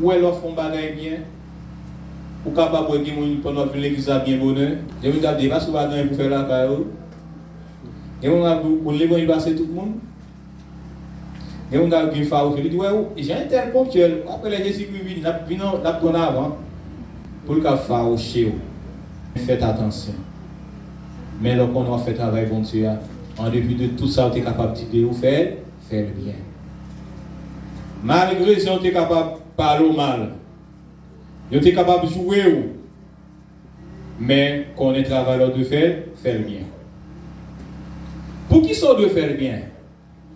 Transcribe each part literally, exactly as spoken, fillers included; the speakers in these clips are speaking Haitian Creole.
Ou wè lè w fè yon bagay byen, ou kapab wè gen moun pandan w ap vin legliz la byen bonè, gen moun k ap di, "E paske w pa gen anyen pou fè lakay ou." Gen moun k ap di, "Ou konn levanjil pase tout moun." Gen moun k ap gen fawouche, li di, "Wè, ou, jan entèl ponktyèl." Apre lè Jezikri vini, l ap vin an, l ap pran avan pou l ka fawouche w. Fèt atansyon. Men lè w konnen w ap fè travay Bondye a, an depi de tout sa yo te kapab di de ou, fè, fè l byen. Malgre jan yo te kapab pale w mal, yo te kapab joure w, men konnen travay la w dwe fè l, fè l byen. Poukisa w dwe fè l byen?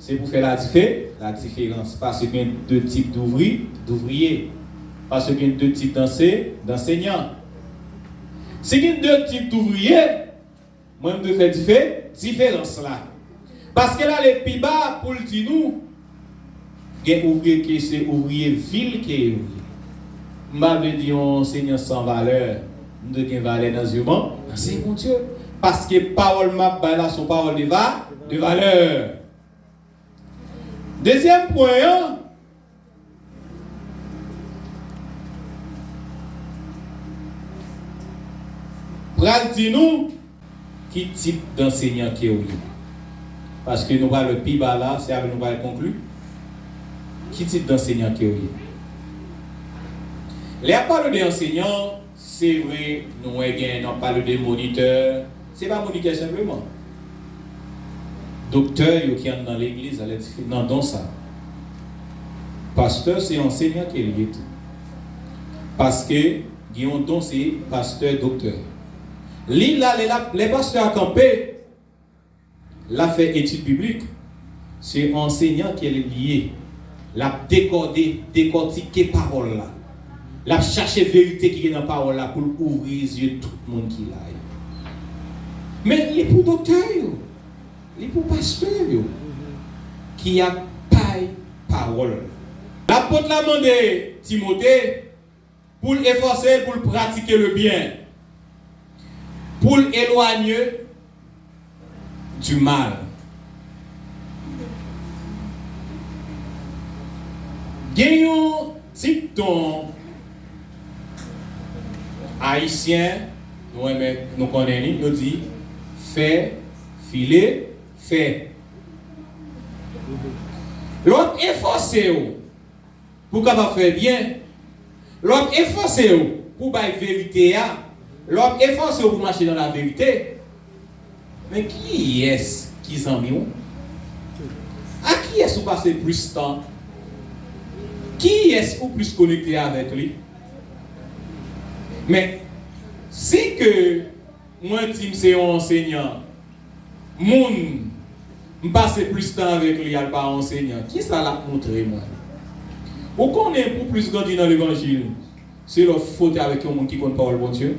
Se pou fè ladife-, ladiferans. Paske gen de tip douvri-, douvriye. Paske gen de tip danse-, dansenyan. Si gen de tip douvriye, mwen m dwe fè dife-, diferans la. Paske l ale pi ba pou l di nou, gen ouvriye ke se ouvriye vil ke yo ye. M pa vle di yon ansenyan san valè. M dwe gen valè nan zye Bon-, nan zye Bondye. Paske pawòl m ap bay la se yon pawòl de va-, de valè. Dezyèm pwen an, pral di nou ki tip dansenyan ke w ye. Paske nou pral wè pi ba la, se avè l nou pral konkli. Ki tip dansenyan ke w ye? Lè y ap pale de ansenyan, se vre, nou wè gen, n ap pale de monitè. Se pa monitè senpleman. Doktè yo ki anndan legliz la, lè di nan don sa. Pastè se yon ansenyan ke l ye tou. Paske gen yon don se pastè, doktè. Li la, lè l ap, lè pastè a kanpe, l ap fè etid biblik, se yon ansenyan ke l ye. L ap dekòde, dekòtike pawòl la. L ap chache verite ki gen nan pawòl la pou l ouvri zye tout moun ki la yo. Men li pou doktè yo, li pou pastè yo, ki ap bay pawòl la. Lapot la mande Timote pou l efòse l pou l pratike le byen, pou l elwanye du mal. Gen yon dikton ayisyen, nou renmen, nou konnen li, yo di, fè, file, fè. Lè w ap efòse w pou w kapab fè byen, lè w ap efòse w pou w bay verite a, lè w ap efòse w pou w mache nan laverite, men kiyès ki zanmi w? A kiyès ou pase plis tan? Kiyès ou plis konekte avèk li? Men, si ke mwen di m se yon ansenyan, moun m pase plis tan avèk li a l pa yon ansenyan, kisa l ap montre mwen? Ou konnen pou plis grandi nan levanjil, se lè w fwote avèk yon moun ki konn pawòl Bondye.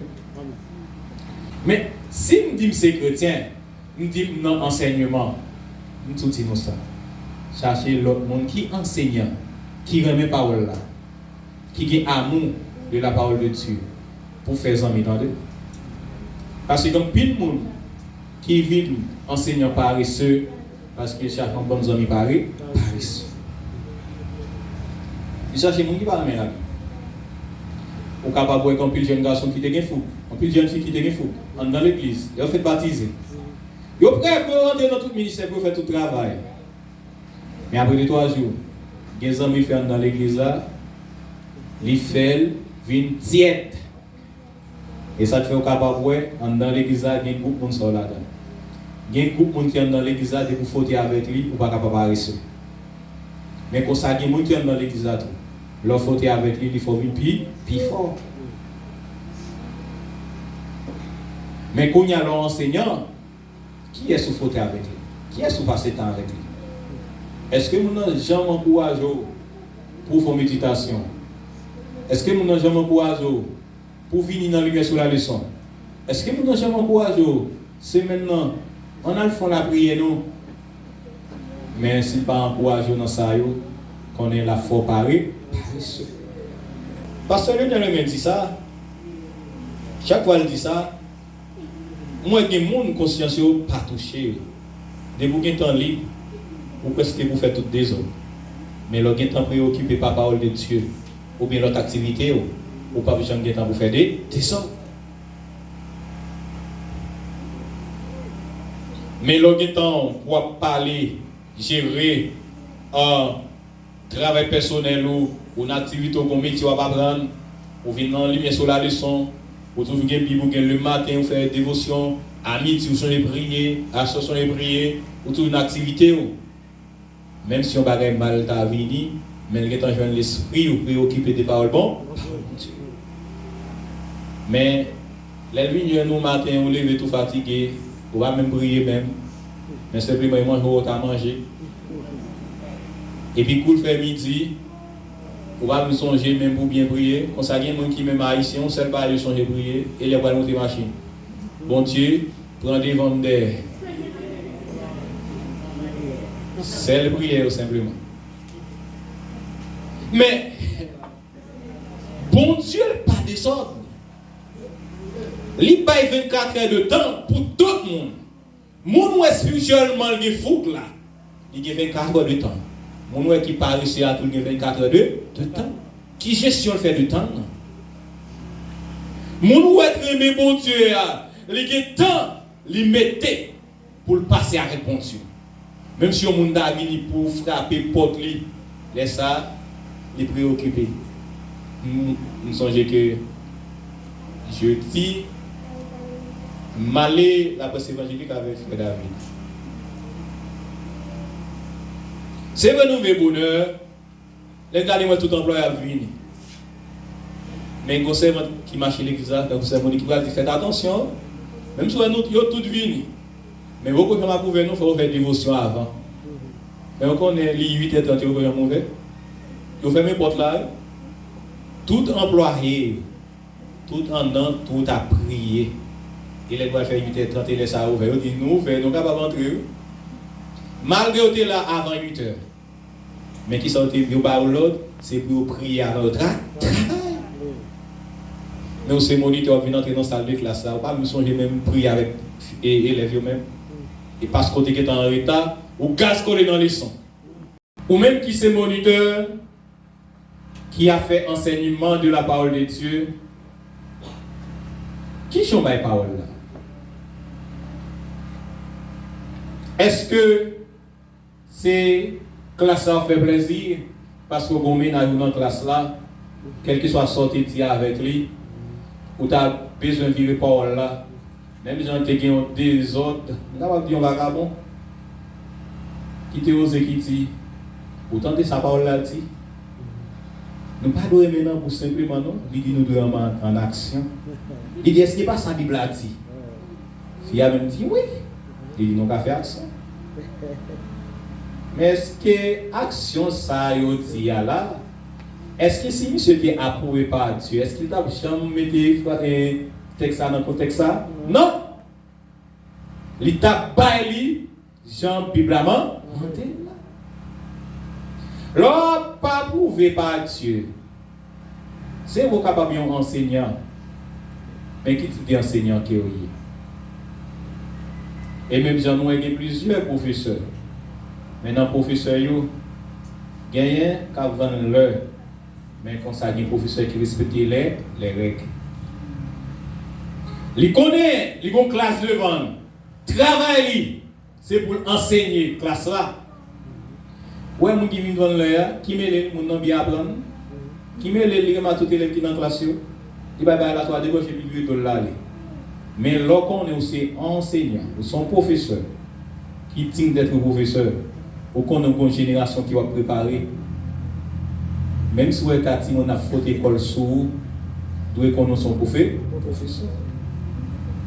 Men, si m di m se kretyen, m di m nan ansèyman, m tou di nou sa. Chache lòt moun ki ansenyan, ki renmen pawòl la, ki gen amou de la parole de Dieu pou fè zanmi, tande. Paske gen anpil moun ki vin ansenyan parese, paske chache yon bann zanmi pare, parese. Li chache moun ki pa renmen lavi. Ou kapab wè gen anpil jèn gason ki te gen fouk, anpil jèn fi ki te gen fouk, anndan legliz, yo fèk batize. Yo prè pou yo rantre nan tout ministè, pou yo fè tout travay. Men apre de twa jou, gen zanmi l fè anndan legliz la, li fè l vin tyèd. E sa k fè w kapab wè, anndan legliz la, gen gwoup moun sa yo ladan. Gen gwoup moun ki anndan legliz la, depi w fwote avèk li, ou pa ka pa parese. Men konsa, gen moun ki anndan legliz la tou. Lè w fwote avèk li, li fè w vin pi, pi fò. Men kounye a, lè w ansenyan, kiyès ou fwote avèk li? Kiyès ou pase tan avèk li? Èske moun nan janm ankouraje w pou w fè yon meditasyon? Èske moun nan janm ankouraje w pou w vini nan limyè sou laleson? Èske moun nan janm ankouraje w, semèn nan, ann al fè yon lapriyè non? Men si l pa ankouraje w nan sa yo, konnen l ap fè w pare, parese. Pastè Lionel renmen di sa, chak fwa l di sa, M wè gen moun konsyans yo pa touche. Depi w gen tan lib, ou prèske pou fè tout dezòd. Men lè w gen tan preyokipe pa pawòl de Dye, oubyen lòt aktivite w, ou p ap janm gen tan pou fè de, dezòd. Men lè w gen tan pou w ap pale, jere, an, travay pèsonèl ou, ou nan aktivite w, gon metye w ap aprann, ou vin nan limyè sou laleson, ou toujou gen Bib ou gen le maten, ou fè devosyon, a midi ou sonje priye, aswè sonje priye, ou toujou nan aktivite w. Menm si yon bagay mal ta vini, men l gentan jwenn lespri w preyokipe de pawòl bon, pawòl Bondye. Men, lè l vin jwenn ou maten, ou leve tou fatige, ou pa menm priye menm, men senpleman e manje w ta manje. Epi kou l fè midi, ou pa menm sonje menm pou byen priye. Konsa gen moun ki menm ayisyen, yon sèl bagay yo sonje priye, e lè yo pral monte machin. Bondye, pran devan m dèyè. Sèl priyè yo senpleman. Men, Bondye l pa dezòd. Li bay vennkatrè de tan pou tout moun. Moun ou espirityèlman l gen fouk la, li gen vennkatrè de tan. Moun ou wè ki parese a tou, li gen vennkatrè de, de tan. Ki jesyon l fè de tan nan? Moun ou wè k renmen Bondye a, li gen tan li mete pou l pase avèk Bondye. Menm si yon moun ta vini pou frape pòt li, lè sa a, li preyokipe. M, m sonje ke jedi, m ale laprès evanjelik avèk frè David. Se vre nou vle bonè, lè n gade mwen tout anplwaye ap vini. Men gon sèvant ki mache legliz la, gon sèvant ki pral di, fèt atansyon. Menm si w wè nou, yo tout vini. Men yo poko janm ap ouvè non, fò yo fè devosyon avan. Men yo konnen li uit è trant, yo poko janm ouvè. Yo fèmen pòt la, wi. Tout anplwaye, tout anndan, tout ap priye. E lè l pral fè uit è trant, e lè sa a ouvè, yo di, nou ouvè, nou kapab antre, wi. Malgre yo te la avan uit è. Men kisa yo te, yo ba yo lòd, se pou yo priye avan yo tra, travay. Men ou se monitè, w ap vin antre nan sal de klas la, ou pa menm sonje menm priye avèk, e, elèv yo menm. E paske w te gentan an reta, ou gaskole nan leson. Ou menm ki se monitè, ki ap fè ansèyman de la parole de Dieu, ki jan w bay pawòl la? Èske se klas la w ap fè plezi, paske w gen yon mennaj ou nan klas la, kèlkeswa sa w te di avèk li, ou ta bezwen vire pawòl la, menm jan te gen yon dezòd, m kapab di yon vagabon, ki te oze ki di, ou tande sa pawòl la di? Nou pa dwe renmen nan bouch senpleman non, li di nou dwe renmen an, an aksyon. Li di, èske pa sa Bib la di? Fi a menm di, wi. Li di, nou ka fè aksyon. Men èske aksyon sa yo di a la, èske si misye te apwouve pa Dye, èske li t ap janm mete, e, tèks sa nan kontèks sa? Non! Li t ap bay li jan Bib la man-, mande l la. Lè w ap apwouve pa Dye, se vre w kapab yon ansenyan, men ki tip de ansenyan ke w ye? E menm jan nou wè gen plizyè pwofesè, men nan pwofesè yo, genyen k ap vann lè, men konsa gen pwofesè ki respekte lè, lè règ. Li konnen li gon klas devan l, travay li, se pou l ansenye klas la. Ou wè moun ki vin vann lè a, ki mele l, moun nan byen aprann? Ki mele l, li renmen tout elèv ki nan klas yo? Li bay bagay la twa de gòch epi li vire do l l ale. Men lè w konnen ou se ansenyan, ou se yon pwofesè, ki digne d'être pwofesè, ou konnen ou gon jenerasyon ki w ap prepare. Menm si w wè ka timoun ap fwote kò l sou ou, dwe konnen w se yon pwofe-, pwofesè.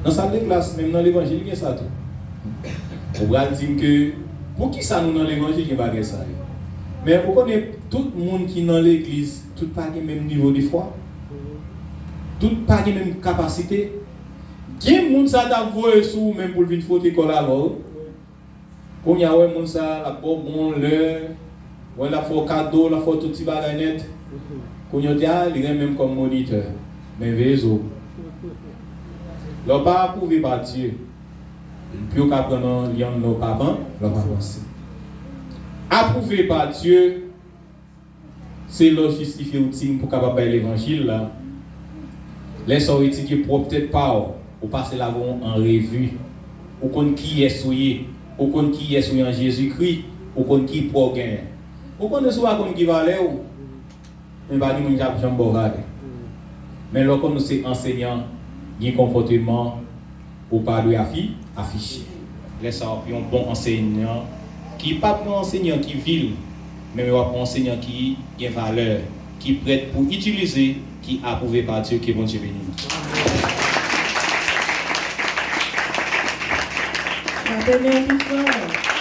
Nan sal de klas, menm nan levanjil, gen sa tou. Ou pral di m ke, poukisa nou nan levanjil gen bagay sa yo? Men ou konnen, tout moun ki nan legliz, tout pa gen menm nivo de fwa. Tout pa gen menm kapasite. Gen moun sa t ap voye sou ou menm pou l vin fwote kò l avè w. Kounye a, w wè moun sa, l ap ba w bon lè, w wè l ap fè w kado, l ap fè w tout ti bagay nèt. Kounye a, w di, a, li renmen m kòm monitè. Men veye zo w. Lè w pa apwouve pa Dye, pye w ka pran nan lyann lè w pa pan-, lè w pa panse. Apwouve pa Dye, Se lè w jistifye w diy pou w kapab bay levanjil la. Lè sa w etidye pwòp tèt pa w, ou pase lavi w an revi. Ou konn kiyès ou ye. Ou konn kiyès ou ye an Jezikri. Ou konn ki pwa w genyen. Ou konnen si w pa konn ki valè w, men pa gen moun k ap janm ba w valè. Men lè w konn ou se ansenyan, gen konpòteman ou pa dwe afi, afiche. Lè sa w ap yon bon ansenyan ki p ap yon ansenyan ki vil, men w ap yon ansenyan ki gen valè, ki prèt pou itilize, ki apwouve pa Dye. Ke Bondye beni nou. Frape men pi fò.